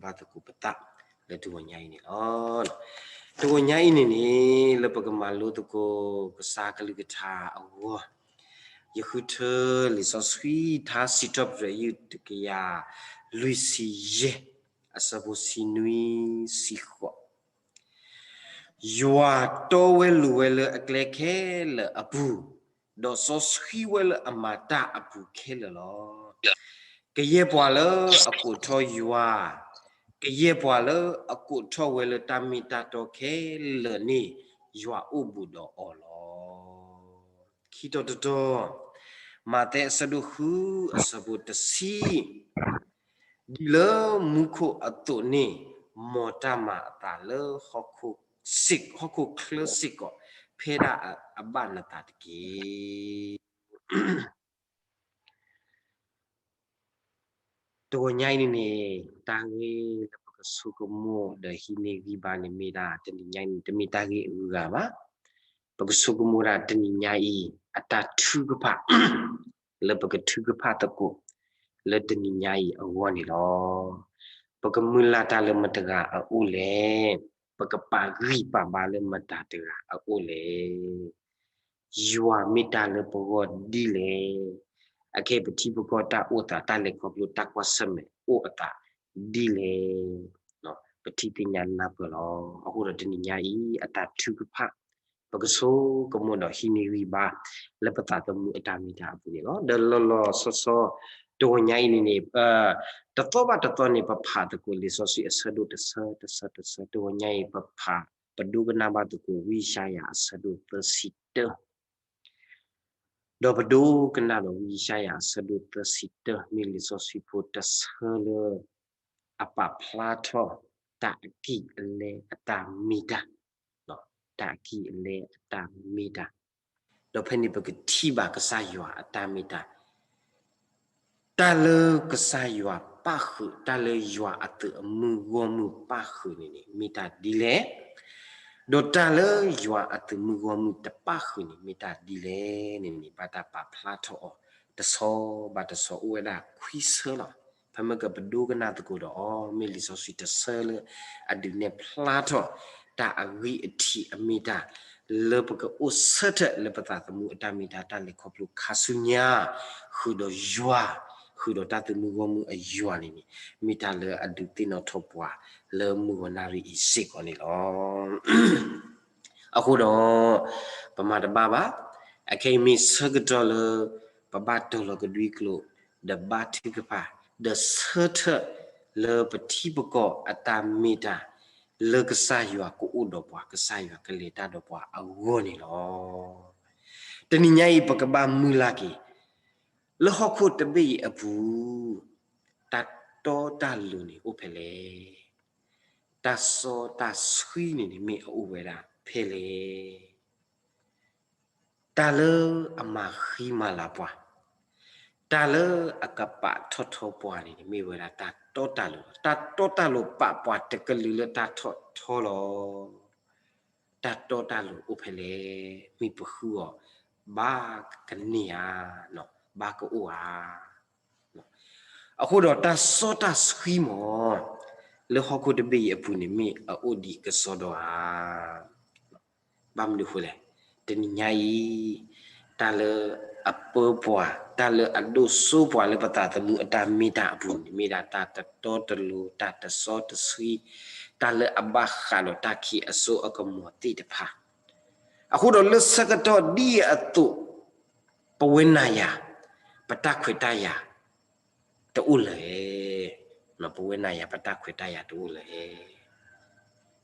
ပကဘၣ်သကိးပသးလၢတဂီၤညါအံၤန့ၣ်လီၤ. တဂီၤညါအံၤန့ၣ်န့ၣ် လၢပကမၤလိသကိးကစၢ်ကလုၢ်ကထါအဂီၢ်, ယဃုထၢလံာ်စီဆှံထါစံးထီၣ်ပတြၢၤ ယုၢ်တကယၤလွံၢ်ဆံယဲၢ် အဆၢဖိဆံနွံဆံဃိး ယွၤတီဝဲလိၤဝဲလၢအကျဲခဲလၢာ်အပူၤ, ဒီးစီဆှံဝဲလၢအမၤတၢ်အပူၤခဲလၢာ်လီၤ. ကယဲၢ်ပှၤလၢအကိးထီၣ်ယွၤ, ကယဲၢ်ပှၤလၢအကိးထီၣ်ဝဲလၢတၢ်မ့ၢ်တၢ်တီခဲလၢာ်န့ၣ်, ယွၤအိၣ်ဘူးဒီးအီၤလီၤ. ခံတီၤတတီၤ, မးသဲအဆၢဒိၣ်ဃုအဆၢဖိတဆံ ဒ်လၢမူခိၣ်အသိးန့ၣ်, မ်တၢ်မၤအသးလၢ ဟီၣ်ခိၣ်ချၢစ့ၢ်ကီး ဖဲဒၣ်အဘၣ်နသးတက့ၢ်. တဂီၤညါအံၤန့ၣ်န့ၣ် တၢ်ဂ့ၢ်လၢပကဆိကမိၣ်ဒီးဟံးန့ၢ်ဂံၢ်ဘါန့ၣ်မ့ၢ်ဒၣ်တနံၤညါအံၤန့ၣ် တမ့ၢ်တၢ်ဂ့ၢ်အဂုၤအဂၤဘၣ်. ပကဆိကမိၣ်ဒၣ်တနံၤညါအံၤ အတၢ်ထုကဖၣ် လၢပကထုကဖၣ်သကိး လၢတနံၤညါအံၤအဂီၢ်န့ၣ်လီၤ. ပကမုၢ်လၢ်တၢ်လၢမတၤတဂၤအအိၣ်လဲၣ်, ပကပာ်ဂံၢ်ပာ်ဘါလၢမတၤတဂၤအအိၣ်လဲၣ်. ယွၤမ့ၢ်တၢ်လၢပဂီၢ်ဒ်လဲၣ်. အခဲအံၤပထံပကီၢ်တၢ်အိၣ်သး တၢ်လဲၤခီဖျိ တၢ်ကွၢ်ဆၢၣ်မဲာ်အိၣ်အသးဒ်လဲၣ်. ပထံၣ်သ့ၣ်ညါနၢ်ပၢၢ်လီၤ. အဃိဒီးတနံၤညါအံၤ အတၢ်ထုကဖၣ် ပကဆိကမိၣ်ဒီးဟံးန့ၢ်ဂံၢ်ဘါ လၢပသးသမူအတၢ်မ့ၢ်တၢ်အပူၤန့ၣ်လီၤ. ဒီးလီၤလီၤဆီဆီ တဂီၤညါအံၤန့ၣ်န့ၣ် တသီဘၣ်တသီန့ၣ် ပဖးသကိးလံာ်စီဆှံအဆၢဒိၣ်တဆၢ တဆၢ တဆၢ တဂီၤညါအံၤ ပဖး ပဒိကနၣ်ဘၣ်သကိးဝံယၡါယၤအဆၢဒိၣ်သၢဆံတၢ ဒီးပဒိကနၣ်ဒီးဝံယၡါယၤအဆၢဒိၣ်သၢဆံတၢ မ့ၢ်လံာ်စီဆှံဖိတဆၢလၢ အပာ်ဖျါထီၣ် တၢ်အကံၢ်အလဲအတၢ်မ့ၢ်တၢ်, တၢ်အကံၢ်အလဲအတၢ်မ့ၢ်တၢ်, ဒီးဖဲန့ၣ်ပကထံၣ်ဘၣ်ကစၢ်ယွၤအတၢ်မ့ၢ်တၢ် တၢ်လၢကစၢ်ယွၤပၣ်ဃုာ် တၢ်လၢယွၤအသုးအမုၢ်ဂီၢ်မုၢ်ပၣ်ဃုာ်န့ၣ်န့ၣ် မ့ၢ်တၢ်ဒ်လဲၣ်, ဒီးတၢ်လၢယွၤအသုးမုၢ်ဂီၢ်မုၢ်တပၣ်ဃုာ်န့ၣ် မ့ၢ်တၢ်ဒ်လဲၣ်န့ၣ်န့ၣ် ဘၣ်တၢ်ပာ်ဖျါထီၣ်အီၤ တဆီဘၣ်တဆီအိၣ်ဝဲဒၣ်ခွံဆၢလီၤ. ဖဲမ့ၢ်ကပဒိကနၣ်သကိးဒီးအီၤ မ့ၢ်လံာ်စီဆှံတဆၢလၢ အဒုးနဲၣ်ဖျါထီၣ် တၢ်အဂံၢ်အထံးအမ့ၢ်တၢ် လၢပကအိၣ်ဆၢထၢၣ်လၢပသးသမူအတၢ်မ့ၢ်တၢ် တၢ်လဲၤခီဖျိခါဆူညါ ဃုာ်ဒီးယွၤ, ဃုာ်ဒီးတၢ်သုးမုၢ်ဂီၢ်မုၢ်အယွၤန့ၣ်န့ၣ် မ့ၢ်တၢ်လၢအဒုးသ့ၣ်နီၣ်ထီၣ်ပှၤလၢမုၢ်ဂီၤနၣ်ရံၣ်အံၤစ့ၢ်ကီးန့ၣ်လီၤ. အဃိဒီး ပမၤတဘၣ်ဘၣ်, အခဲအံၤမ့ၢ်ဆၢကတီၢ်လၢ ပဘၣ်တီၤလီၤကဒွံကျိာ်, ဒီးဘါထုကဖၣ်, ဒီးဆၢထၢၣ်လၢပထံပကီၢ်အတၢ်မ့ၢ်တၢ်, လၢကစၢ်ယွၤကအိၣ်ဒီးပှၤ, ကစၢ်ယွၤကလဲၤတၢ်ဒီးပှၤအဂီၢ်န့ၣ်လီၤ. တနံၤညါအံၤ ပကဘၣ်မုၢ်လၢ်က့ၤ လၢဟီၣ်ခိၣ်တဘ့ၣ်အံၤအပူၤ, တၢ်တီတၢ်လိၤန့ၣ်အိၣ်ဖဲလဲၣ်. တၢ်စီတၢ်ဆှံန့ၣ်န့ၣ် မ့ၢ်အအိၣ်ဝဲဒၣ်ဖဲလဲၣ်. တၢ်လၢအမၤဃံမၤလၤပှၤ, တၢ်လၢအကပာ်ထီၣ်ထီပှၤန့ၣ်န့ၣ် မ့ၢ်ဝဲဒၣ်တၢ်တီတၢ်လိၤလီၤ. တၢ်တီတၢ်လိၤပာ်ပှၤတကလုာ်လၢတၢ်ထီၣ်ထီလီၤ. တၢ်တီတၢ်လိၤအိၣ်ဖဲလဲၣ်, မ့ၢ်ပဃုအီၤ ဘၣ်ကန့ၢ်ဧါ, ဘၣ်ကအိၣ်ဧါ. အဃိဒီးတၢ်စီတၢ်ဆှံမ့ၢ် လၢဟီၣ်ခိၣ်တဘ့ၣ်အံၤအပူၤန့ၣ် မ့ၢ်အအိၣ်ဒံးကစီဒီဧါ. ဘၣ်မနုၤအဃိလဲၣ်, တနံၤညါအံၤ တၢ်လၢအပၢပှၤ, တၢ်လၢအဒိၣ်စိပှၤလၢပသးသမူအတၢ်မ့ၢ်တၢ်အပူၤန့ၣ် မ့ၢ်ဒၣ်တၢ်တတီတလိၤ, တၢ်တစီတဆှံ, တၢ်လၢအဘၣ်ဃးဒီးတၢ်ခံးအစိအကမီၤသ့ၣ်တဖၣ်. အဃိဒီးလၢဆၢကတီၢ်ဒ်အံၤအသိး ပဝဲနၤယၤ ပတၢ်ခွဲးတၢ်ယာ်တအိၣ်လၢၤ. ပဝဲနၤယၤ ပတၢ်ခွဲးတၢ်ယာ်တအိၣ်လၢၤ.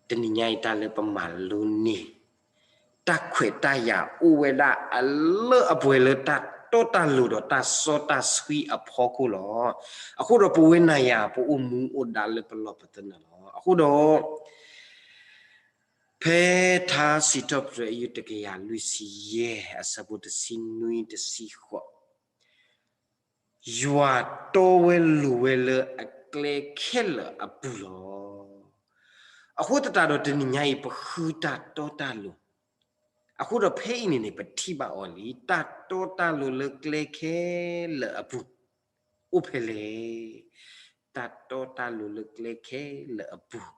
တနံၤညါအံၤ တၢ်လၢပမၤလိန့ၢ် တၢ်ခွဲးတၢ်ယာ်အိၣ်ဝဲဒၣ်အလၢအပှဲၤလၢတၢ်တီတၢ်လိၤဒီးတၢ်စီတၢ်ဆှံအဖီခိၣ်လီၤ. အဃိဒီးပဝဲနၤယၤ ပအိၣ်မူအိၣ်ဒါလၢပလီၢ်ပသနၢၣ်လီၤ. အဃိဒီး ဖဲထါစံးထီၣ်ပတြၢၤအယုၢ်တကယၤလွံၢ်ဆံယဲၢ် အဆၢဖိတဆံနွံတဆံဃိး, ယွၤတီဝဲလိၤဝဲလၢအကျဲခဲလၢာ်အပူၤလီၤ. အဃိသတးဒီးတနံၤညါအံၤ ပဃုတၢ်တီတၢ်လိၤ, အဃိဒီးဖဲအံၤန့ၣ်န့ၣ် ပထံၣ်ဘၣ်အီၤလံ, တၢ်တီတၢ်လိၤလၢကျဲခဲလၢာ်အပူၤ အိၣ်ဖဲလဲၣ်. တၢ်တီတၢ်လိၤလၢကျဲခဲလၢာ်အပူၤ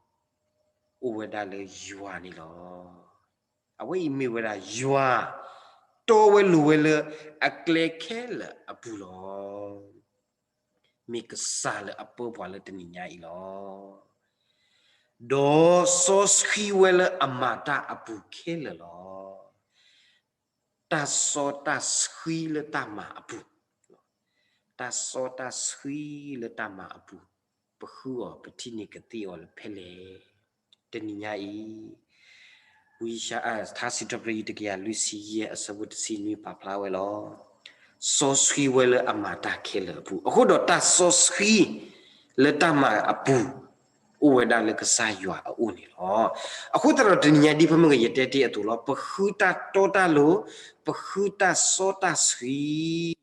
အိၣ်ဝဲဒၣ်လၢယွၤန့ၣ်လီၤ. အဝဲအံၤမ့ၢ်ဝဲဒၣ်ယွၤ တီဝဲလိၤဝဲလၢအကျဲခဲလၢာ်အပူၤလီၤ. မ့ၢ်ကစၢ်လၢအပၢပှၤလၢတနံၤညါအံၤလီၤ. ဒီးစီဆှံဝဲလၢအမၤတၢ်အပူၤခဲလၢာ်လီၤ. တၢ်စီတၢ်ဆှံလၢတၢ်မၤအပူၤ, တၢ်စီတၢ်ဆှံလၢတၢ်မၤအပူၤ, ပဃုအီၤ ပထံၣ်န့ၢ်ကသ့အီၤလၢဖဲလဲၣ်. တနံၤညါအံၤ ဝံယၡါယၤ ထါစံးထီၣ်ပတြၢၤ တကယၤလွံၢ်ဆံယဲၢ် အဆၢဖိတဆံနွံ ပာ်ဖျါဝဲလီၤ. စီဆှံဝဲလၢအမၤတၢ်ခဲလၢာ်အပူၤ, အဃိဒီးတၢ်စီဆှံလၢတၢ်မၤအပူၤ အိၣ်ဝဲဒၣ်လၢကစၢ်ယွၤအအိၣ်န့ၣ်လီၤ. အဃိသတးဒီးတနံၤညါဒ်ဖဲမုၢ်ဂီၤယတဲတ့ၢ်အသိးလီၤ, ပဃုတၢ်တီတၢ်လိၤ, ပဃုတၢ်စီတၢ်ဆှံ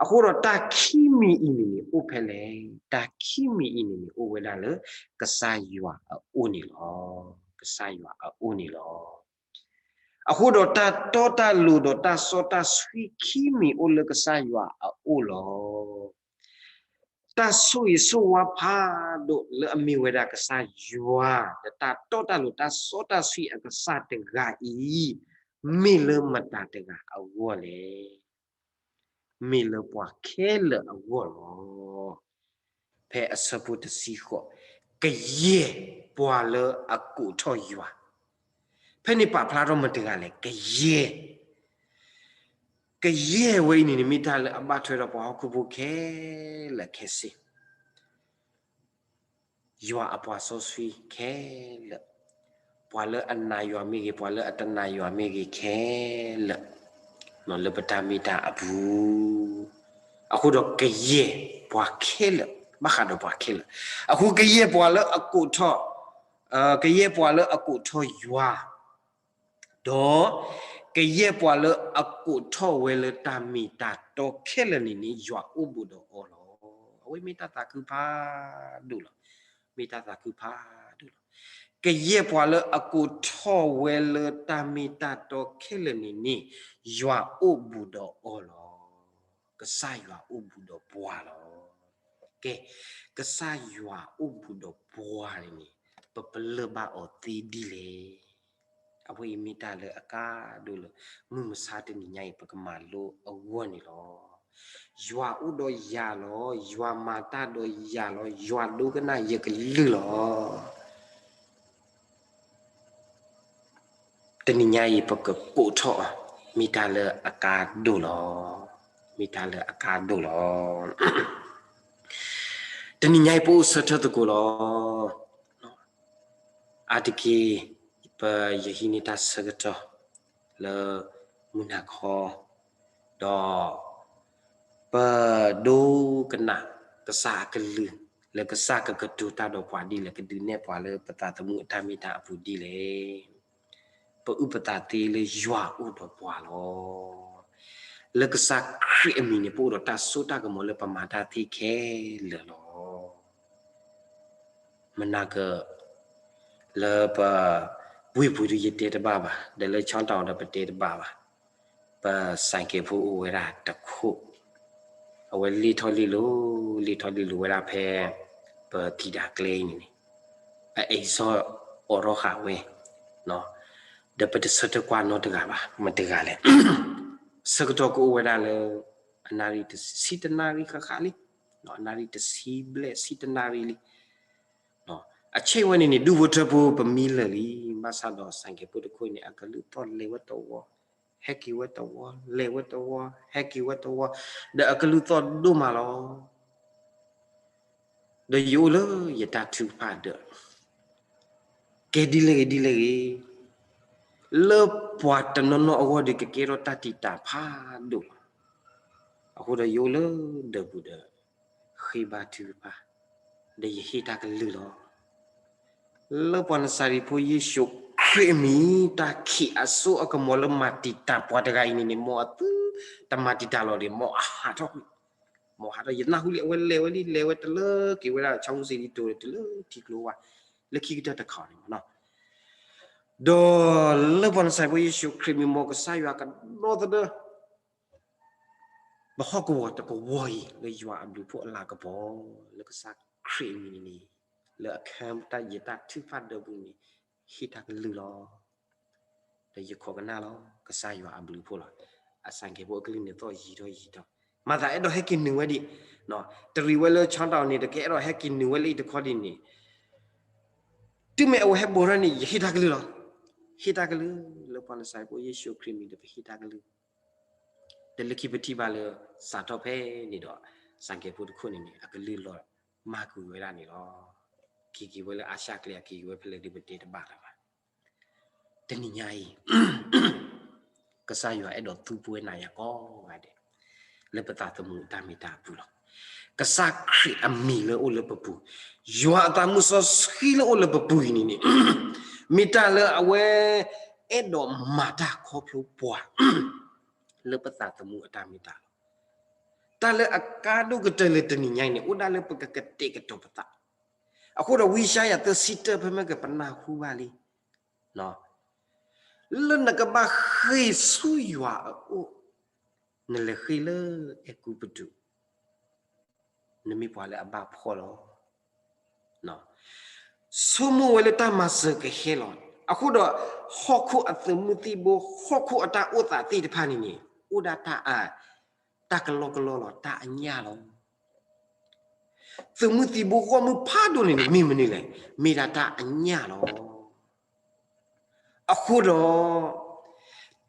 အဃိဒီးတၢ်ခံမံၤအံၤန့ၣ်န့ၣ် အိၣ်ဖဲလဲၣ်, တၢ်ခံမံၤအံၤန့ၣ်န့ၣ် အိၣ်ဝဲဒၣ်လၢကစၢ်ယွၤအအိၣ်န့ၣ်လီၤ. ကစၢ်ယွၤအအိၣ်န့ၣ်လီၤ. အဃိဒီးတၢ်တီတၢ်လိၤဒီးတၢ်စီတၢ်ဆှံခံမံၤအိၣ်လၢကစၢ်ယွၤအအိၣ်လီၤ. တၢ်ဆိၣ်ဂ့ၤဆိၣ်ဝါဖးဒိၣ်လၢအမ့ၢ်ဝဲဒၣ်ကစၢ်ယွၤ ဒီးတၢ်တီတၢ်လိၤတၢ်စီတၢ်ဆှံအကစၢ်တဂၤအံၤ မ့ၢ်လၢမတၤတဂၤအဂီၢ်လဲၣ်. မ့ၢ်လၢပှၤခဲလၢာ်အဂီၢ်လီၤ. ဖဲအဆၢဖိတဆံဃိး, ကယဲၢ်ပှၤလၢအကိးထီၣ်ယွၤ, ဖဲန့ၣ်ပာ်ဖျါထီၣ်မတၤတဂၤလဲၣ်, ကယဲၢ်, ကယဲၢ်ဝဲအံၤန့ၣ်န့ၣ် မ့ၢ်တၢ်လၢအဘၣ်ထွဲဒီးပှၤဟီၣ်ခိၣ်ဖိခဲလၢာ်ခဲဆ့ ယွၤအပှၤစီဆှံခဲလၢာ်, ပှၤလၢအနာ်ယွၤမ့ၢ်ဂ့ၤ, ပှၤလၢအတနာ်ယွၤမ့ၢ်ဂ့ၤခဲလၢာ်, လၢပတၢ်မ့ၢ်တၢ်အပူၤ, အဃိဒီးကယဲၢ်ပှၤခဲလၢာ်, ဘၣ်ဃးဒီးပှၤခဲလၢာ်, အဃိကယဲၢ်ပှၤလၢအကိးထီၣ်, ကယဲၢ်ပှၤလၢအကိးထီၣ်ယွၤ ဒီးကယဲၢ်ပှၤလၢအကိးထီၣ်ဝဲလၢတၢ်မ့ၢ်တၢ်တီခဲလၢာ်န့ၣ်န့ၣ် ယွၤအိၣ်ဘူးဒီးအီၤလီၤ. အဝဲမ့ၢ်တၢ်သးခုဖးဒိၣ်လီၤ. မ့ၢ်တၢ်သးခုဖးဒိၣ်လီၤ. ကယဲၢ်ပှၤလၢအကိးထီၣ်ဝဲလၢတၢ်မ့ၢ်တၢ်တီခဲလၢာ်န့ၣ်န့ၣ် ယွၤအိၣ်ဘူးဒီးအီၤလီၤ. ကစၢ်ယွၤအိၣ်ဘူးဒီးပှၤလီၤ. ကဲ, ကစၢ်ယွၤအိၣ်ဘူးဒီးပှၤန့ၣ်န့ၣ် ပပလၢၢ်ဘၣ်အီၤသ့ဒ်လဲၣ်. အဝဲအံၤမ့ၢ်တၢ်လၢအကါဒိၣ်လၢ မုၢ်မဆါတနံၤညါအံၤ ပကမၤလိအဂီၢ်န့ၣ်လီၤ. ယွၤအိၣ်ဒီးယၤလီၤ. ယွၤမၤတၢ်ဒီးယၤလီၤ. ယွၤဒိကနၣ်ယကလုၢ်လီၤ. တနံၤညါအံၤ ပကကိးထီၣ်အီၤ မ့ၢ်တၢ်လၢအကါဒိၣ်လီၤ. မ့ၢ်တၢ်လၢအကါဒိၣ်လီၤ. တနံၤညါအံၤ ပအိၣ်ဆၢထၢၣ်သကိးလီၤ. အါတက့ၢ် ပယဟံးန့ၢ်တၢ်ဆၢကတီၢ်လၢမုၢ်နၤခီ ဒီး ပဒိကနၣ်ကစၢ်အကလုၢ် လၢကစၢ်ကကတိၤတၢ်ဒီးပှၤဒ်လဲၣ်, ကဒုးနဲၣ်ပှၤလၢပသးသမူအတၢ်မ့ၢ်တၢ်အပူၤဒ်လဲၣ်. ပအုၣ်ပသးသ့လၢယွၤအိၣ်ဒီးပှၤလီၤ. လၢကစၢ်ခရံာ်အမံၤန့ၣ် ပအိၣ်ဒီးတၢ်စိတၢ်ကမီၤလၢပမၤတၢ်သ့ခဲလၢာ်လီၤ. မနၤက လၢပဝ့ၢ်ပူၤဒီးယတဲတဘၣ်ဘၣ်, ဒီးလၢဆီတၢ်အီၤဒီးပတဲတဘၣ်ဘၣ်. ပစၢ်ကဲးဖိအိၣ်ဝဲဒၣ်တခိၣ်, အဝဲလ့ၣ်ထီၣ်လ့ၣ်လိၤ, လ့ၣ်ထီၣ်လ့ၣ်လိၤဝဲဒၣ်ဖဲ ပထံၣ်ဒၣ်ကျဲအံၤန့ၣ်န့ၣ်, အ exhaust အိးထီၣ်ဃာ်ဝဲ, ဒီးပတဆၢထၢၣ်ကွၢ်နီတဂၤဘၣ်, မတဂၤလဲၣ်. ဆၢကတီၢ်ကအိၣ်ဝဲဒၣ်လၢ အနၣ်ရံၣ်တဆံတနၣ်ရံၣ်ဃၣ်ဃၣ်လံ, အနၣ်ရံၣ်တဆံဘျဲၣ်ဆံတနၣ်ရံၣ်လံ. အဆ့ဝဲန့ၣ်န့ၣ် ဒူၣ်ဖိထၢဖိပမံလၢာ်လံ, ဘၣ်ဆၣ်ဒီးစၢ်ကဲးဖိတခိၣ်န့ၣ် အကလုၢ်သီၣ်လဲၤဝဲတဝီ, ဟဲက့ၤဝဲတဝီ, လဲၤဝဲတဝီ, ဟဲက့ၤဝဲတဝီ, ဒီးအကလုၢ်သီၣ်ဒိၣ်မးလီၤ. ဒီးယအိၣ်လၢယတၢ်ထုကဖၣ်ဒီး ကဲဒ်လဲၣ်ဂ့ၤဒ်လဲၣ်ဂ့ၤ, လၢပှၤတနီၤနီၤအဂီၢ်ဒီးကကဲထီၣ်တၢ်တံာ်တာ်ဖးဒိၣ်လီၤ. အဃိဒီးယအိၣ်လၢဒၢးပူၤဒီး ဃ့ဘါထုကဖၣ်, ဒီးယဟ့ၣ်တၢ်ကလုၢ်လီၤ. လၢပှၤနစၤရ့းဖိယ့ၣ်ၡူးခရံာ်အမံၤ, တၢ်ခံးအစိအကမီၤလၢမၤတံာ်တာ်ပှၤတဂၤအံၤန့ၣ်န့ၣ် မ်အသု တမၤတံာ်တာ်လီၤဒီး မ်အဟးထီၣ်, မ်အဟးထီၣ်, ယနၢ်ဟူလံ အဝဲလဲၤဝဲလံ, လဲၤဝဲတလၢက့ၤဝဲဒၣ် ဆီဖိစံးလံတိၤ တလၢထံကျိဝါ, လၢခံကတၢၢ်တခီန့ၣ်မ့ၢ်နီၤ. ဒီးလၢပှၤနစၤရ့းဖိယ့ၣ်ၡူးခရံာ်မံၤ မ်ကစၢ်ယွၤကဒီသဒၢ ပဟီၣ်ကဝီၤတကဝီၤအံၤ လၢယွၤအဘျုးဖှိၣ်အလၤကပီၤ လၢကစၢ် ခရံာ်အမံၤန့ၣ်န့ၣ် လၢအခါတၢ်ယတၢ်ထုကဖၣ်ဒၢပူၤန့ၣ် ဟ့ၣ်တၢ်ကလုၢ်လီၤ. ဒီးယခိးကနၣ်လီၤ ကစၢ်ယွၤအဘျုးအဖှိၣ်လီၤ. အစၢ်ကဲးဖိအကလုၢ်န့ၣ်သီၣ်ယံာ်ထီၣ်ယံာ်ထီၣ်, မၤသးအဲၣ်ဒိးဟဲက့ၤနုာ်ဝဲဒံး, တရံးဝဲလၢဆီတၢ်အီၤန့ၣ် တကဲအဲၣ်ဒိးဟဲက့ၤနုာ်ဝဲလၢအံၤတခီဒံးန့ၣ် တုၤမ့ၢ်အဝဲဟဲဘူးထီၣ်န့ၣ် ယဟ့ၣ်တၢ်ကလုၢ်လီၤ. ဟ့ၣ်တၢ်ကလုၢ် လၢပှၤနစၤရ့းဖိယ့ၣ်ၡူးခရံာ်မံၤဒီး ပဟ့ၣ်တၢ်ကလုၢ် တလၢခံပထံၣ်ဘၣ်လၢ စးထီၣ်ဖဲန့ၣ်ဒီး စၢ်ကဲးဖိတခိၣ်န့ၣ်န့ၣ် အကလုၢ်လီၤမၢ်ကွံာ်ဝဲဒၣ်န့ၣ်လီၤ. က့ၤက့ၤဝဲလၢအါၡၢ်ကျဲ အက့ၤက့ၤဝဲဖဲလဲၣ်ဒီး ပတဲတဘၣ်လၢၤဘၣ်. တနံၤညါအံၤ ကစၢ်ယွၤအဲၣ်ဒိးသူပဝဲနၤယၤကိးဂၤဒဲး လၢပသးသမူအတၢ်မ့ၢ်တၢ်အပူၤလီၤ. ကစၢ်ခရံာ်အမံၤလၢအိၣ်လၢပပူၤ, ယွၤအသးမုၢ်စီဆှံလၢအိၣ်လၢပပူၤအံၤန့ၣ်န့ၣ် မ့ၢ်တၢ်လၢအဝဲ အဲၣ်ဒိးမၤတၢ်ခီဖျိပှၤ လၢပသးသမူအတၢ်မ့ၢ်တၢ်လီၤ. တၢ်လၢအကါဒိၣ်ကတၢၢ်လၢတနံၤညါအံၤန့ၣ် အိၣ်ဒၣ်လၢပကကတဲာ်ကတီၤပသး, အဃိဒီးဝံယၡါယၤသၢဆံတၢ ဖဲမ့ၢ်ကပနၢ်ဟူဘၣ်လံ လၢနကဘၣ်ဃ့ၢ်ဆူယွၤအအိၣ်, နလဲၤဃ့ၢ်လၢအဲၤကူပတူး, နမ့ၢ်ပှၤလၢအဘၣ်ဖှီၣ်လီၤ. ဆိကမိၣ်ဝဲလၢတၢ်မၤစၢၤကဟဲလီၤ. အဃိဒီး ဟီၣ်ခိၣ်အသုးမုၢ်သံၣ်ဘိ ဟီၣ်ခိၣ်အတၢ်အိၣ်သးသ့ၣ်တဖၣ်န့ၣ်န့ၣ် အိၣ်ဒၣ်တၢ်အ တၢ်ကလီကလီလီၤ, တၢ်အညၣ်လီၤ. သုးမုၢ်သံၣ်ဘိဂီၢ်မုၢ်ဖးဒိၣ်န့ၣ်န့ၣ် မ့ၢ်မနုၤလဲၣ်, မ့ၢ်ဒၣ်တၢ်အညၣ်လီၤ. အဃိဒီး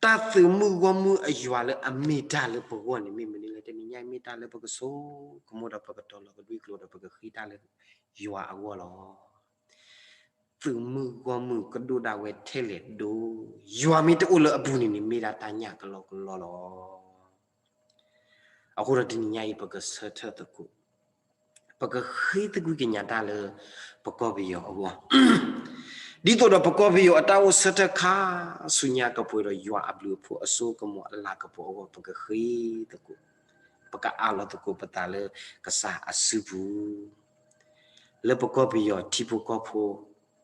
တၢ်သုးမုၢ်ဂီၢ်မုၢ်အယွၤလၢအမ့ၢ်တၢ်လၢပဂီၢ်န့ၣ် မ့ၢ်မနုၤလဲၣ်, တနံၤညါအံၤမ့ၢ်တၢ်လၢပကဆိကမိၣ်ဒီး ပကတီၤလီၤကဒွံကျိာ်ဒီး ပကဃ့တၢ်လၢယွၤအဂီၢ်လီၤ. သုးမုၢ်ဂီၢ်မုၢ်ကဒိၣ်ဒၣ်ဝဲထဲလဲၣ်ဒိ, ယွၤမ့ၢ်တအိၣ်လၢအပူၤန့ၣ်န့ၣ် မ့ၢ်ဒၣ်တၢ်ညၣ်ကလီကလီလီၤ. အဃိဒီးတနံၤညါအံၤ ပကဆၢထၢၣ်သကိး, ပကဃ့သကွံၢ်ကညးတၢ်လၢ ပကီၢ်ပယီၤအဂီၢ်, ဒ်သိးဒီးပကီၢ်ပယီၤအတၢ်အိၣ်ဆၢထၢၣ်ခါဆူညါ ကပှဲၤဒီးယွၤအဘျုးအဖှိၣ်အစိကမီၤအလၤကပီၤအဂီၢ် ပကဃ့သကိး, ပကအးလီၤသကိးပသးလၢကစၢ်အစုပူၤ လၢပကီၢ်ပယီၤထံဖိကီၢ်ဖိ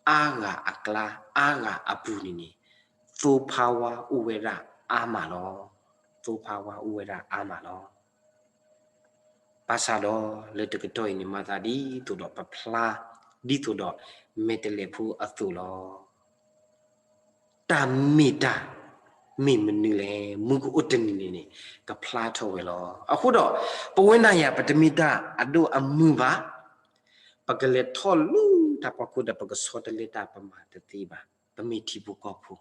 အါဂၤအကျါ အါဂၤအပူၤန့ၣ်န့ၣ် သိဖါဝါအိၣ်ဝဲဒၣ်အါမးလီၤ. သိဖါဝါအိၣ်ဝဲဒၣ်အါမးလီၤ. ဘၣ်ဆၣ်ဒီးလၢတကတီၢ်အံၤန့ၣ် မၤသးဒ်သိးဒီးပဖျါ ဒ်သိးဒီးမဲာ်တဲးလဲးဖိအသိးလီၤ. တၢ်မ့ၢ်တၢ် မ့ၢ်မနုၤလဲၣ်, မုၢ်ကအိၣ်တနံၤန့ၣ်န့ၣ် ကဖျါထီၣ်ဝဲလီၤ. အဃိဒီး ပဝဲနၤယၤ ပတမ့ၢ်တၢ်အဒိၣ်အမုၢ်ဘၣ်. ပကလဲၤထီၣ်လူၤတၢ်ဖီခိၣ်ဒီး ပကဆီတလဲတၢ် ပမၤတသ့ဘၣ်. ပမ့ၢ်ထံဖိကီၢ်ဖိ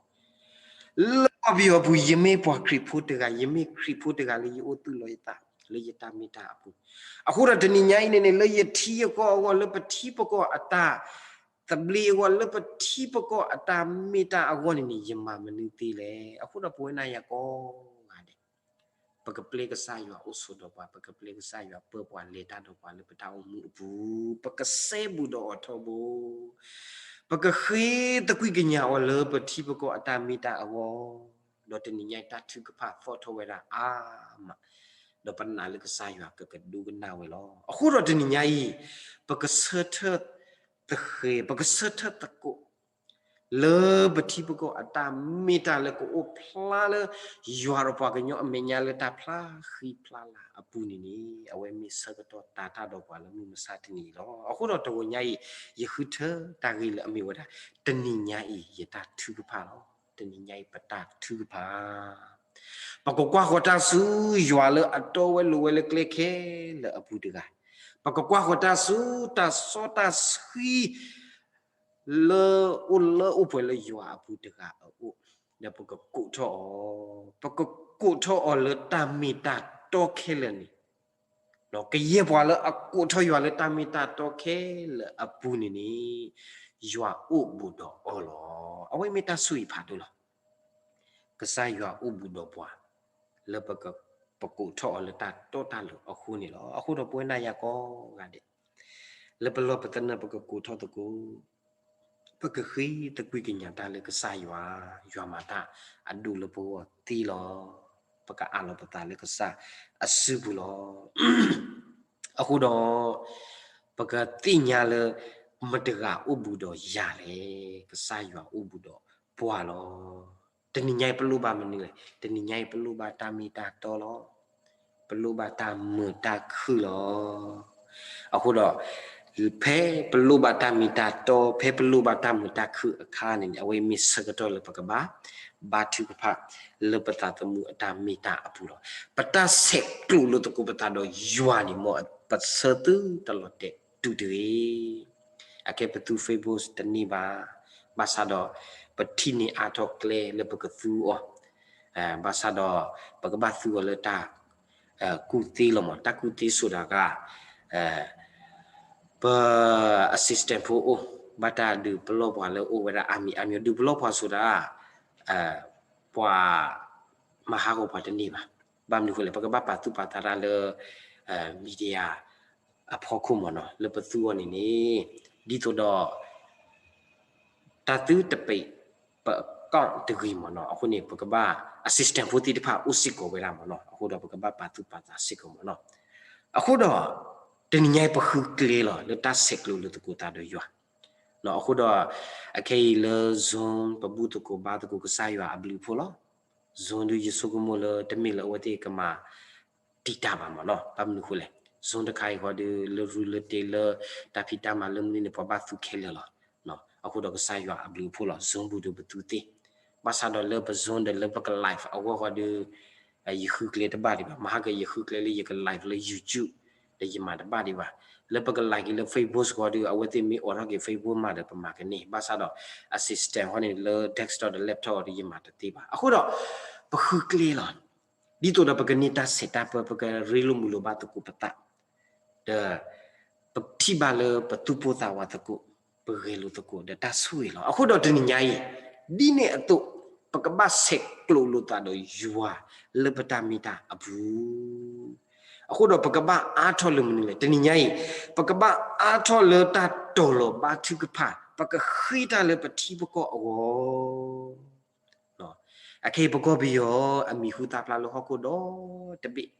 လၢကီၢ်ပယီၤပူၤ ယမ့ၢ်ပှၤခရံာ်ဖိတဂၤ, ယမ့ၢ်ခရံာ်ဖိတဂၤလၢယအိၣ်သူၣ်လီၤယသး လၢယတၢ်မ့ၢ်တၢ်အပူၤ. အဃိဒီးတနံၤညါအံၤန့ၣ်န့ၣ် လၢယထံယကီၢ်အဂီၢ်, လၢပထံပကီၢ်အတၢ်သဘျ့အဂီၢ်, လၢပထံပကီၢ်အတၢ်မ့ၢ်တၢ်အဂီၢ်န့ၣ်န့ၣ် ယမၤမနုၤသ့လဲၣ်. အဃိဒီးပဝဲနၤယၤကိးဂၤဒဲး ပကပျဲကစၢ်ယွၤအိၣ်ဆိးဒီးပှၤ, ပကပျဲကစၢ်ယွၤပၢပှၤလဲၤတၢ်ဒီးပှၤလၢပတၢ်အိၣ်မူအပူၤ, ပကစဲဘူးဒီးအီၤထီဘိ, ပကဃ့သကွံၢ်ကညးအီၤလၢပထံပကီၢ်အတၢ်မ့ၢ်တၢ်အဂီၢ်, ဒီးတနံၤညါအံၤတၢ်ထုကဖၣ်သီၣ်ထီၣ်ဝဲဒၣ်အါမး, ဒီးပနာ်လၢကစၢ်ယွၤကကဒိကနၣ်ဝဲလီၤ. အဃိဒီးတနံၤညါအံၤ ပကဆၢထၢၣ်သဃဲၤ, ပကဆၢထၢၣ်သကိး လၢပထံပကီၢ်အတၢ်မ့ၢ်တၢ်လၢကအိၣ်ဖျါလၢ ယွၤဒီးပှၤကညီအမဲာ်ညါလၢတၢ်ဖျါဃံဖျါလၤအပူၤန့ၣ်န့ၣ် အဝဲမ့ၢ်ဆၢကတီၢ်တၤတၢ်ဒီးပှၤလၢမုၢ်မဆါတနံၤအံၤလီၤ. အဃိဒီးတဂီၤညါအံၤ ယဃုထၢတၢ်ဂ့ၢ်လၢအမ့ၢ်ဝဲဒၣ် တနံၤညါအံၤ ယတၢ်ထုကဖၣ်လီၤ. တနံၤညါအံၤ ပတၢ်ထုကဖၣ် ပကကွၢ်ဃီၤတၢ်ဆူယွၤလၢအတီဝဲလိၤဝဲလၢကျဲခဲလၢာ်အပူၤတဂၤ, ပကကွၢ်ဃီၤတၢ်ဆူတၢ်စီတၢ်ဆှံ လၢအိၣ်လၢအိၣ်ပှဲၤလၢယွၤအပူၤတဂၤအအိၣ်, ဒီးပကကိးထီၣ်အီၤ, ပကကိးထီၣ်အီၤလၢတၢ်မ့ၢ်တၢ်တီခဲလၢာ်န့ၣ်, ကယဲၢ်ပှၤလၢအကိးထီၣ်ယွၤလၢတၢ်မ့ၢ်တၢ်တီခဲလၢာ်အပူၤန့ၣ်န့ၣ် ယွၤအိၣ်ဘူးဒီးအီၤလီၤ. အဝဲမ့ၢ်တၢ်ဆိၣ်ဂ့ၤဖးဒိၣ်လီၤ. ကစၢ်ယွၤအိၣ်ဘူးဒီးပှၤ လၢပက ပကိးထီၣ်အီၤလၢတၢ်တီတၢ်လိၤအဃိန့ၣ်လီၤ. အဃိဒီးပဝဲနၤယၤကိးဂၤဒဲး လၢပလီၢ်ပသနၢၣ် ပကကိးထီၣ်သကိး, ပကဃ့သကွံၢ်ကညးတၢ်လၢကစၢ်ယွၤ, ယွၤမၤတၢ်အဒိၣ်လၢပဂီၢ်သ့လီၤ. ပကအးလီၤပသးလၢကစၢ်အစုပူၤလီၤ. အဃိဒီး ပကသ့ၣ်ညါလၢ မတၤတဂၤအိၣ်ဘူးဒီးယၤလဲၣ်, ကစၢ်ယွၤအိၣ်ဘူးဒီးပှၤလီၤ. တနံၤညါအံၤပလိၣ်ဘၣ်မနုၤလဲၣ်, တနံၤညါအံၤပလိၣ်ဘၣ်တၢ်မ့ၢ်တၢ်တီလီၤ. ပလိၣ်ဘၣ်တၢ်မုာ်တၢ်ခုၣ်လီၤ. အဃိဒီး ဖဲပလိၣ်ဘၣ်တၢ်မ့ၢ်တၢ်တီ, ဖဲပလိၣ်ဘၣ်တၢ်မုာ်တၢ်ခုၣ်အခါန့ၣ်န့ၣ် အဝဲမ့ၢ်ဆၢကတီၢ်လၢပကဘၣ် ဘါထုကဖၣ် လၢပသးသမူအတၢ်မ့ၢ်တၢ်အပူၤလီၤ. ပတၢ်ဆဲးကျိးလိာ်သကိးပသးဒီးယွၤန့ၣ် မ်ပဆၢသုတလီၤတဲာ်တူာ်တဂ့ၤ. အခဲပသူ Facebook တန့ၢ်ဘၣ်, ဘၣ်ဆၣ်ဒီး ပထံၣ်န့ၢ်အါထီၣ်ကျဲလၢပကသူအီၤ, ဘၣ်ဆၣ်ဒီး ပကဘၣ်သူအီၤလၢတၢ် ကူၣ်သ့လီၤမး, တၢ်ကူၣ်သ့ဆိဒၣ်ဂၤ ပ assistant ဖိအိၣ်, ဘၣ်တၢ်ဒုးပလီၢ်ပှၤလၢအိၣ်ဝဲဒၣ်အါမံၤအါမံၤ, ဒုးပလီၢ်ပှၤဆိဒၣ် ပှၤမၤဟးဂီၤပှၤတန့ၢ်ဘၣ်. ဘၣ်မနုၤအဃိလဲၣ်, ပကဘၣ်ပာ်သူၣ်ပာ်သးတၢ်လၢ media အဖီခိၣ်မ့ၢ်နီၤ, လၢပသူအီၤန့ၣ်န့ၣ် ဒ်သိးဒီး တၢ်သုတပံး ပ account တဂ့ၤမ့ၢ်နီၤ, အဃိန့ၣ် ပကဘၣ် assistant ဖိသ့ၣ်တဖၣ်အိၣ်စ့ၢ်ကီးဝဲဒၣ်မ့ၢ်နီၤ, အဃိဒီးပကဘၣ်ပာ်သူၣ်ပာ်သးစ့ၢ်ကီးမ့ၢ်နီၤ. အဃိဒီး တနံၤညါအံၤပဃုကျဲလီၤ လၢတၢ်ဆဲးကျိးလိာ်သကိးသးဒီးယွၤ, အဃိဒီး အခဲအံၤလၢ Zoom ပဘူၣ်သကိးဘါသကိးကစၢ်ယွၤအဘျုးအဖှိၣ်လီၤ. Zoom ဒုးယဆိကမိၣ်လၢတမ့ၢ်လၢအဝဲသ့ၣ်ကမၤ တံာ်တာ်ဘၣ်မ့ၢ်နီၤ, ဘၣ်မနုၤအဃိလဲၣ်, Zoom တခါအံၤဃီဒီး လၢရူလၢတ့လၢ တၢ်ဖံးတၢ်မၤလၢမနုၤန့ၣ် ပှၤဘၣ်သူခဲလၢာ်လီၤ. အဃိဒီးကစၢ်ယွၤအဘျုးအဖှိၣ်လီၤ, Zoom ပူၤဒီးပသူသ့, ဘၣ်ဆၣ်ဒီးလၢပ Zoom ဒီးလၢပက live အဂီၢ်ဃီဒီး ယဃုကျဲတဘၣ်ဒံးဘၣ်, မဟါကယဃုကျဲလၢယက live လၢ YouTube ဒီးယမၤတဘၣ်ဒံးဘၣ်, လၢပက live က့ၤလၢ Facebook ဃီဒီး အဝဲသ့ၣ်မ့ၢ်အိးထီၣ်က့ၤ Facebook မးဒီးပမၤကန့ၢ်, ဘၣ်ဆၣ်ဒီး အ system ဃီန့ၣ် လၢ desktop ဒီး laptop ဒီးယမၤတသ့ဘၣ်. အဃိဒီး ပဃုကျဲလီၤ ဒ်သိးဒီးပကန့ၢ်တၢ်ဆဲးတၢ်ပၢ, ပကရ့လိာ်မုာ်လိာ်ဘၣ်သကိးပသး, ဒီး ပထံၣ်ဘၣ်လၢပသူၣ်ပိၢ်သးဝးသကိး, ပဂဲၤလိာ်သကိး ဒီးတၢ်ဆိၣ်ဂ့ၤလီၤ. အဃိဒီးတနံၤညါအံၤ ဒ်န့ၣ်အသိး ပကဘၣ်ဆဲးကျိးလိာ်သးဒီးယွၤ လၢပတၢ်မ့ၢ်တၢ်အပူၤ, အဃိဒီးပကဘၣ်အါထီၣ်လၢမနုၤလဲၣ်, တနံၤညါအံၤ ပကဘၣ်အါထီၣ်လၢတၢ်တီၤလီၤဘါထုကဖၣ်, ပကဃ့တၢ်လၢပထံပကီၢ်အဂီၢ် အခဲအံၤပကီၢ်ပယီၤ အမံၤဟူသၣ်ဖျါလၢဟီၣ်ခိၣ်ဒီတဘ့ၣ်,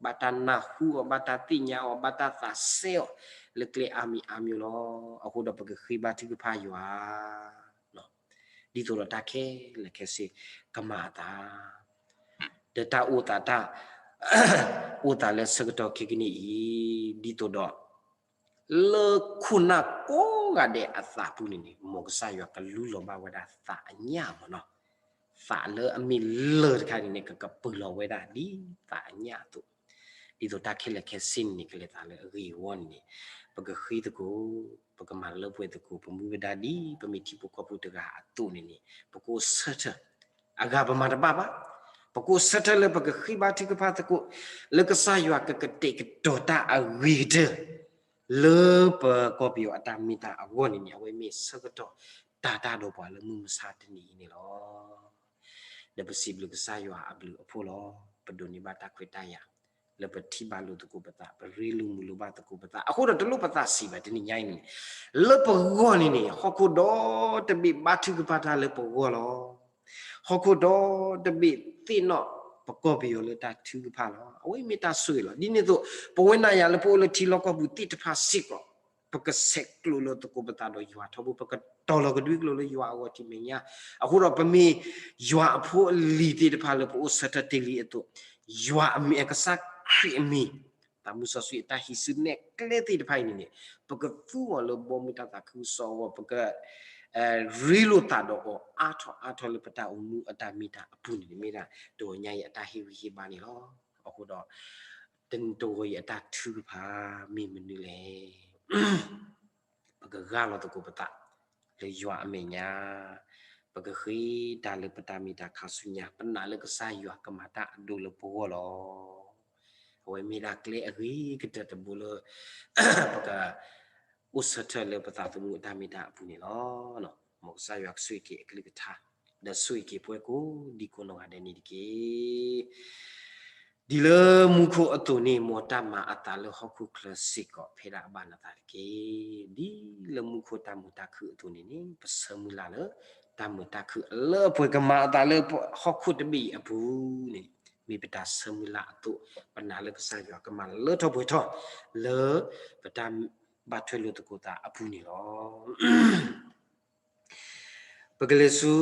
ဘၣ်တၢ်နၢ်ဟူအီၤ, ဘၣ်တၢ်သ့ၣ်ညါအီၤ, ဘၣ်တၢ်သးစဲအီၤ လၢကျဲအါမံၤအါမံၤလီၤ. အဃိဒီးပကဃ့ဘါထုကဖၣ်ယွၤ ဒ်သိးဒီးတၢ်ခဲလၢာ်ခဲဆ့ကမၤအသး, ဒီးတၢ်အိၣ်သးတၢ် အိၣ်သးလၢဆၢကတီၢ်ခဲကနံၣ်အံၤ ဒ်သိးဒီး လၢခိၣ်နၢ်ကိးဂၤဒဲးအသးပူၤန့ၣ်န့ၣ် မ်ကစၢ်ယွၤကလူလီၤဘၣ်ဝဲဒၣ်သးအညၣ်မ့ၢ်နီၤ, သးလၢအမ့ၢ်လၢၢ်တခါန့ၣ်န့ၣ် ကကပုာ်လီၤဝဲဒၣ်ဒ်သးအညၣ်အသိး, ဒ်သိးတၢ်ခဲလၢာ်ခဲဆ့န့ၣ်န့ၣ် ကလဲၤသးလၢအဂ့ၤအဝီန့ၣ်န့ၣ် ပကဃ့သကိး, ပကမၤလၢပှဲၤသကိး ပမူပဒါဒ် ပမ့ၢ်ထံဖိကီၢ်ဖိတဂၤအသိးန့ၣ်န့ၣ် ပကအိၣ်ဆၢထၢၣ်, အဂၤပမၤတဘၣ်ဘၣ်, ပကအိၣ်ဆၢထၢၣ်လၢပကဃ့ဘါထုကဖၣ်သကိး, လၢကစၢ်ယွၤကကတဲာ်ကတီၤတၢ်အဂ့ၤကတၢၢ် လၢပကီၢ်ပယီၤအတၢ်မ့ၢ်တၢ်အဂီၢ်န့ၣ်န့ၣ် အဝဲမ့ၢ်ဆၢကတီၢ်တၤတၢ်ဒီးပှၤလၢမုၢ်မဆါတနံၤအံၤန့ၣ်လီၤ. ဒီးပစံးဘျုးကစၢ်ယွၤအဘျုးအဖှိၣ်လီၤ. ပဒိးန့ၢ်ဘၣ်တၢ်ခွဲးတၢ်ယာ် လၢပထံၣ်ဘၣ်လိာ်သကိးပသး, ပရ့လိာ်မုာ်လိာ်ဘၣ်သကိးပသး, အဃိဒီးတလိၣ်ပသးဆံးဘၣ် တနံၤညါအံၤန့ၣ်န့ၣ်, လၢပဂီၢ်န့ၣ်န့ၣ် ဟီၣ်ခိၣ်ဒီတဘ့ၣ်ဘါထုကဖၣ်တၢ်လၢပဂီၢ်လီၤ. ဟီၣ်ခိၣ်ဒီတဘ့ၣ်သ့ၣ်နီၣ်ပကီၢ်ပယီၤလၢတၢ်ထုကဖၣ်လီၤ. အဝဲမ့ၢ်တၢ်ဆိၣ်ဂ့ၤလီၤ. ဒ်န့ၣ်အသိး ပဝဲနၤယၤလၢပအိၣ်လၢထံလီၢ်ကီၢ်ပူၤသ့ၣ်တဖၣ်စ့ၢ်ကီး ပကဆဲးကျိးလိာ်သကိးပသးဒီးယွၤထီဘိ, ပကတီၤလီၤကဒွံကျိာ်လၢယွၤအဂီၢ်ထံမဲာ်ညါ, အဃိဒီးပမ့ၢ်ယွၤအဖိအလံၤသ့ၣ်တဖၣ်လၢပအိၣ်ဆၢထၢၣ်တ့ၢ်လံအသိး, ယွၤအမံၤအကစၢ်ခရံာ်အမံၤ, သးမုၢ်စီဆှံအတၢ်ဟံးစုနဲၣ်ကျဲသ့ၣ်တဖၣ်အံၤန့ၣ်န့ၣ် ပကသူအီၤလၢဘီမုၢ်တၢ်သးခုကစီၣ်အဂီၢ်, ပက ရ့လိာ်သးဒီးအီၤအါထီၣ်အါထီၣ်လၢပတၢ်အိၣ်မူအတၢ်မ့ၢ်တၢ်အပူၤန့ၣ် မ့ၢ်ဒၣ်တဂီၤညါအံၤအတၢ်ဟ့ၣ်ဂံၢ်ဟ့ၣ်ဘါန့ၣ်လီၤ. အဃိဒီး တနံၤတဂီၤအံၤအတၢ်ထုကဖၣ်မ့ၢ်မနုၤလဲၣ်. ပကဂၢ်လီၤသကိးပသး လၢယွၤအမဲာ်ညါ, ပကဃ့တၢ်လၢပတၢ်မ့ၢ်တၢ်ခါဆူညါ, ပနာ်လၢကစၢ်ယွၤကမၤတၢ်အဒိလၢပဂီၢ်လီၤ. အဝဲမ့ၢ်ဒၣ်ကျဲအဂ့ၤကတၢၢ်တဘိလၢ ပက အိၣ်ဆၢထၢၣ်လၢပသးသမူအတၢ်မ့ၢ်တၢ်အပူၤန့ၣ်လီၤ. မ်ကစၢ်ယွၤကဆိၣ်ဂ့ၤက့ၤအကလုၢ်ကထါ, ဒီးဆိၣ်ဂ့ၤက့ၤပှၤကိးဒံကိးနီၢ်ဂၤဒဲးန့ၣ်တက့ၢ်. ဒ်လၢမူခိၣ်အသိးန့ၣ် မ်တၢ်မၤအသးလၢဟီၣ်ခိၣ်ချၢစ့ၢ်ကီးဖဲဒၣ်အဘၣ်နသးတက့ၢ်. ဒ်လၢမူခိၣ်တၢ်မုာ်တၢ်ခုၣ်အသိးန့ၣ်န့ၣ် ပဆၢမုၢ်လၢ်လၢ တၢ်မုာ်တၢ်ခုၣ်လၢပှဲၤကမၤအသးလၢဟီၣ်ခိၣ်တဘ့ၣ်အံၤအပူၤန့ၣ် မ့ၢ်ပတၢ်ဆၢမုၢ်လၢ်အသိး, ပနာ်လၢကစၢ်ယွၤကမၤလၢထီၣ်ပှဲၤထီၣ် လၢပတၢ်ဘၣ်ထွဲလိာ်သကိးသးအပူၤန့ၣ်လီၤ. ပကလဲၤဆူ